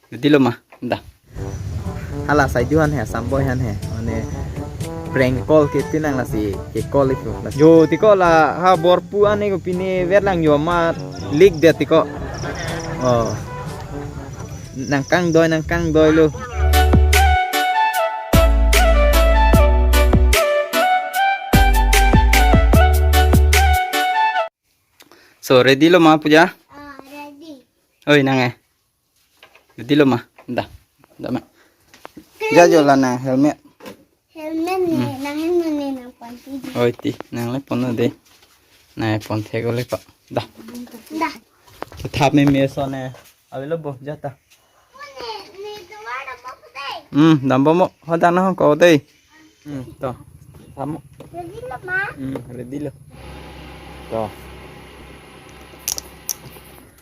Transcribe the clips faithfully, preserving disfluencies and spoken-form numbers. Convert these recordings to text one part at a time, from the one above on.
Dilo ma, da. Hala sai duhan he, samboi han he. Mane prank call ke pinang lasi ke call itu. Yo, tiko la ha borpu ane ko pine vet lang yo ma lik det tiko. Oh. Nangkangdoi, nangkangdoi lo. So, ready lo ma, Puja? Ah, ready. Oi, nang eh. Ready lo ma? Da. Da ma. Ja jo la nang helmet. Helmet ne, hmm, nang helmet ne nang pon ti. Oi ti, nang le pon de. Nang pon thek le pa. Da. Da. Thap me me so ne. Avelo bo, ja ta. Hmm, dampo mo, hoda na ko de. Hmm, to. Tamo. Ready lo ma? Hmm, ready lo. To.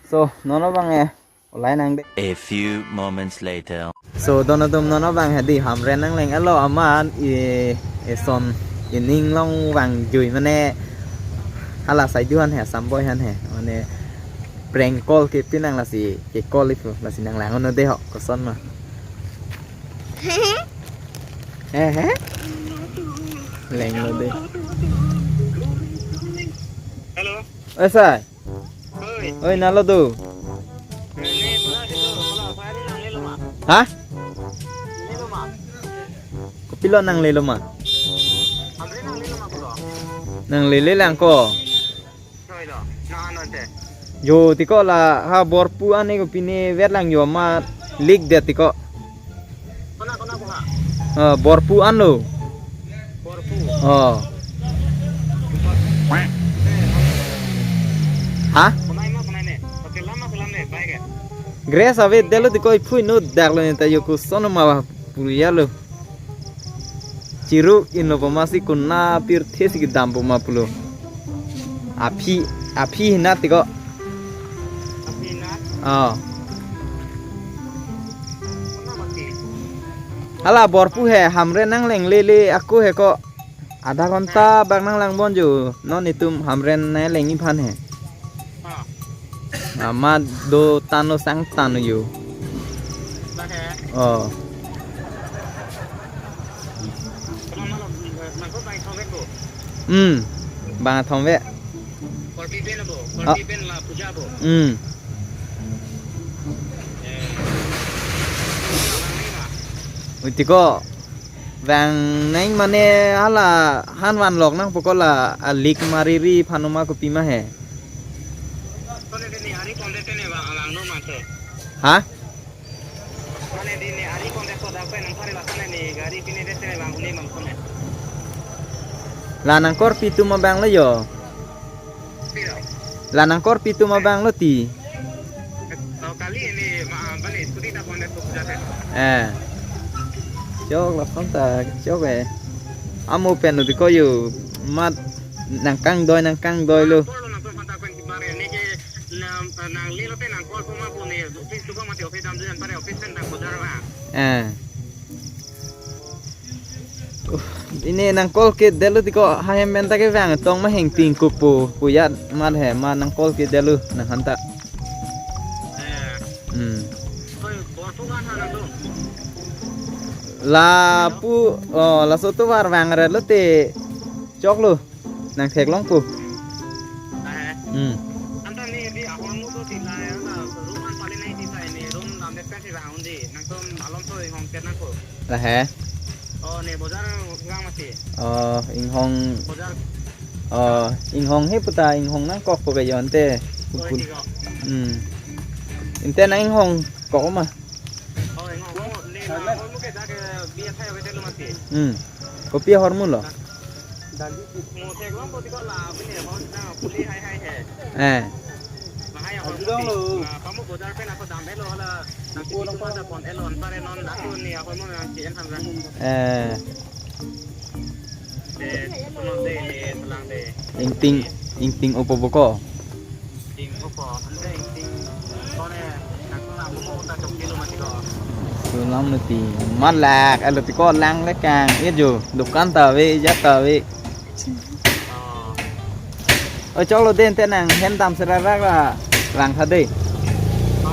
So, non abang eh. Olai nang de. A few moments later. So, don atum non abang hedi Hamren nangleng elo amat i, eson ining long vang jui mane hala sai duhan he, samboi han he. Mane prank call ke pinang lasi ke call itu lasi nang lang ono de ho, koson ma. He he. Leng lo de. Hello. Oi sai. Oi. Oi, nalo do. Ini pula dito, pula apa ini nang lelo ma? Ha? Lelo ma. Kopilo nang lelo ma? Hamren nang lelo ma pulo. Nang lele lang ko. Oi lo. Na ano te. Yo, tiko la ha borpu ane ko pine vet lang yo ma lik det tiko. Kona, kona, kona. Eh, borpu an lo. Borpu. Oh. Ha? Kona ma, kona ne. Oke, lama, lama ne, baik ya. Grace ave delo tiko iphui no dak lo ne ta yo ko sono ma ba puria lo. Chiru inlo poma si kuna pirthe si kedam poma pulo. Aphi, aphi hinat tiko. Aphi hinat? Oh. Kuna mati. Hala borpu he Hamren nangleng lele ako he ko. Adha ghonta bak nanglang bon jo. Non itum Hamren nangleng iphan he. Ha. Amat do tano sang tano yo. Lake. Oh. Kona malo, nangko bai thong ko. Hmm. Bang thong ve. Korpi pen abo, ah, korpi pen la puja abo. Hmm. Eh. Uti ko. Vang neng mane hala han van lok nang pokok la alik mariri phanuma kopi ma he. Kone dini hari konde tene bang alang no mate. Ha? Kone dini hari konde ko dak pen nang pare la kone ni gari pine de tene bang uni mang kone. La nang korpi tu ma bang lo yo. La nang korpi tu ma bang lo ti. Oh, kali ini ma bali scooty ta konde tu jate. Eh. Chok la phone ta chok eh. Amo pen lo di ko yo mat nangkangdoi nangkangdoi lo. Nang call lo nang phone ta pen ki mare ni ke nang nang li lo te nang call ko ma pu ni office tu ko mati office dam dujan pare office pen nang bodar ma. Eh. Uh, ini nang call ke delo tiko hahem pen ta ke vang tong ma heng ting kupu kuyat mat he ma nang call ke delo nang hanta. Hmm. Lapu, oh, laso tu var vang re lo te chok lo nang thek long pu. Hmm. Anta ni di ahormu to ti la ya na room an pali nai ti sa ni room lam de kan si vang undi nang tum alom so inghong ket nang ko. Lahe. Oh, ne bojar vang mati. Oh, inghong. Bojar. Oh, inghong he puta inghong nangkok ko ke yon te. Oi, pun. Tiko. Hmm. Inte nang inghong kok ma. Oh, inghong. Ne na ahormu ke ja ke biya thai ke telo mati. Hmm. Kopi ahormu lo. Mo thek long ko tiko la, pini hor na puli hai hai he. Eh. Mahai ahormu. Ajudong lo. Kamu bojar pen ako dam elo hala. Nang tiko long ko da pon elo anpare non aku ni ahormu nang C N hamra. Eh. De, kono de, ni selang de. Ingting, ingting opo boko. Ting ko po, ante ting ko ne, nang ko nang mo ta chok kilo mati ko. Sulam nuti, malak, alo ti ko lang le kang, iya jo, dukan ta ve, ya ta ve. Oh. Oi, chok lo den te nang, hem dam serarak la, lang tha de. Oh,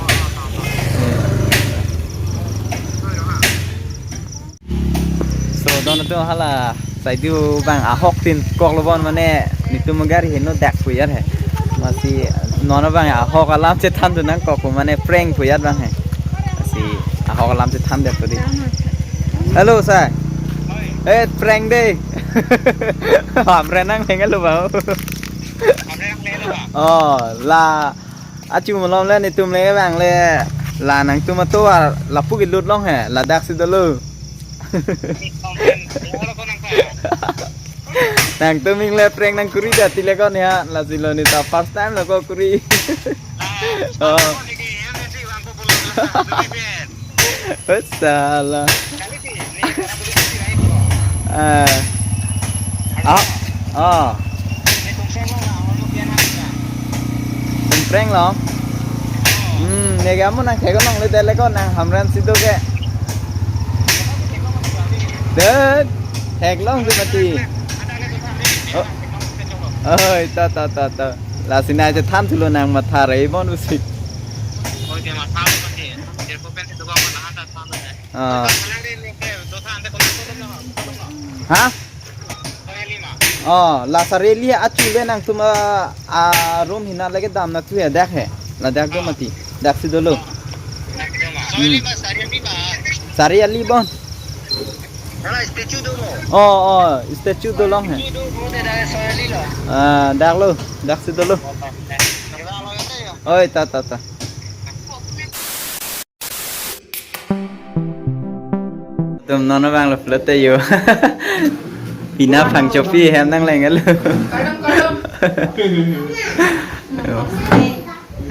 oh, oh, oh. Nontu hala saidu abang ahok tin kok lo bon mane netum gari heno dak puyat he. Masi non abang ahok alam chethan tu nangkok mane prank puyat abang he. Masi ahok alam chethan dak pudi. Hello sir. Eh, prank dei. Hamren nangleng lo bang. Oh, la achu malom le netum le abang le la nangtum atovar lapu kelut long he, ladak si dolo. Nangtum ingle prank nangkuri da tile kon ya, lasi lo neta first time lo ko kuri. Oh. Salah. Ah. Ah. Ah. Prank lo. Hmm, ne kamu nangthek nong le tele ko nang hamren si do ke. Dek. Theklong si mati. Oh. Oh, ta ta ta ta. Lasi nangchethan thulo nang matha rai bon usi. Ah. Ha? Oh, la Sareli achu le nangtum a, a room hena lake damnathu he, dak he. Ladak do mati. Dak si dolo. Hmm. Sareli bon. Oh, oh, statue do long he. Ah, dak lo, dak si dolo. Oi, ta ta ta. Tum non abang lo float yo. Bina Phangchopi hem nangleng lo.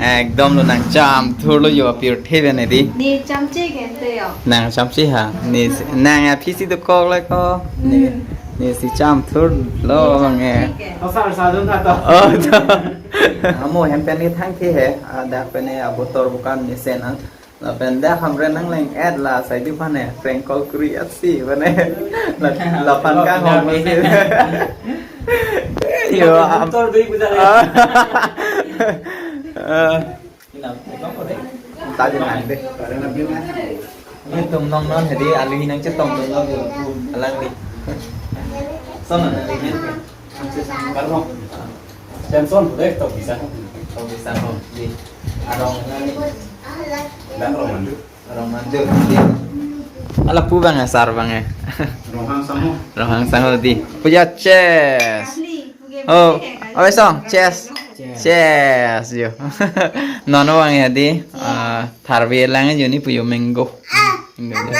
Ekdom lo nangcham thur lo yo apirthe bene di. Ne chamche gente yo. Nangchamche ha. Ne nang aphi si dokok le ko. Ne, hmm, ne si cham thur lo nge. Chamche ke. Oh, sar sadun tha to. Oh, to. Amo hem pen ni thang the he. Adak pen ni abotor bukan ni sen ha. Lapen dak hamren nangleng et la saidu aphan he prank call kuri et si aphan he. La, laphan kang hong si. Yo, am- Tor dui bujar. Ah. Ah. Tadi nang deh. Netum non non hedi alu hinang chetong tong lo alang di. Son na. Samson, deh, tok bisa. Tok bisa, oh, di. Arong, dan Romandu. Arong Mandu, di. Ala pu bang asar bang eh. Rohang Sango. Rohang Sango, di. Puja chess. Oh, oh, song, chess. Chess. Chess, yo. Nono bang ya, di. Ah, tharve lang yo ni puyo mango. Mango.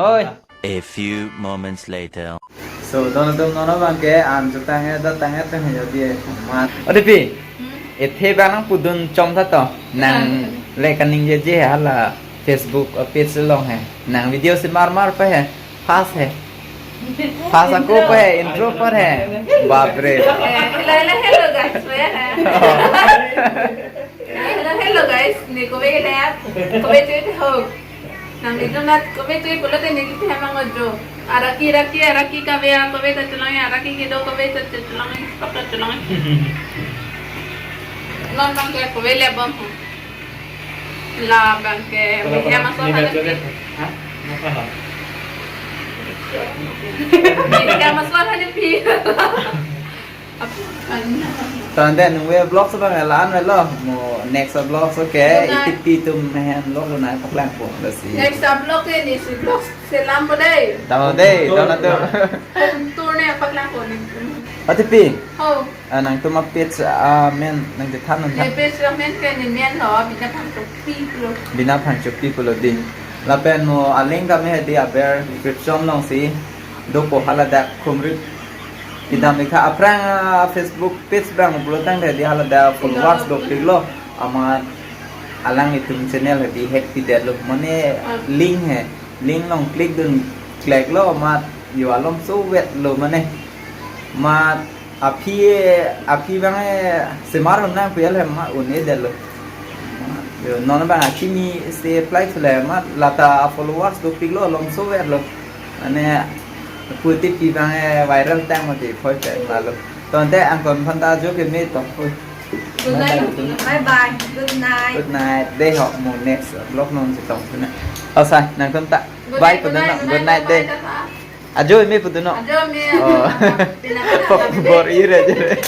Hoi. A few moments later. So, don atum non abang ke an chutang he, datang he, tang he, jadi, eh, mat. Odi pi, hmm? Ethe bang nangpudun chom tha to, nang, hmm, le kaningjeje he hala Facebook, uh, page along he. Nang video si mar mar pa he, fast he. Fast ako pa he, intro pa he. Bap re. Eh, hello, hello, hello, guys, pa he. Oh. Hello, hello, guys. Ne kove ke nap, kove chui the ho. Nang nidum nat kove chui pulote nidum the mang ojo. Araki, araki, araki kave a, kove ta chelong, araki kedo, kove ta chelong, pakta chelong. Non bang ke kove le bom ho. La bang ke, kalau me pernah ama so ni hane lihat pi. Hah? Apa? Ni ama so hane pi. Tande nungve vlog so bang la-an velo. Mo next vlog so ke, good night, itipi atum mehen vlog lo nai paklangpo lasi. Next vlog ke ne si vlog selam po dei. Tamo dei, tamo tu. Home tour ne paklangpo ne. Atipi. Ho. Ah, nangtum a page amen nangchethan non tha. Ne page amen ke ne men lo, Bina Phangchopi pulo. Bina Phangchopi pulo di. Lapen mo a link kami hedi aber description along si dopo, haladak khumri. Kedam ikha aphrang, ah, Facebook page bang pulo tangte di haladak followers dopik lo, amat alanglitum channel hedi hack pidet lo. Mane, ah, link he, link along click dun, click lo amat yo alom so vet lo mane. Mat aphi, aphi bang e semar un nang pial he ma un-edet lo. Yo, non bang akimi se apply thule mat lata followers dopik lo, alom so vet lo. Mane pu atipi bang e viral tang mati phoi pe ma lo. Tangte angkon aphan ta jo keme tong phoi. Good night. Bye bye. Good night. Good night. Dei ho, mo next vlog along chetong sina. Oh, sai, nangtum ta. Good night, bye, good night, good night, good night, bye, dei. Bye, bye, bye. Ajo me putu no. Ajo me. Oh. Pina pina. Bor-i re, je re.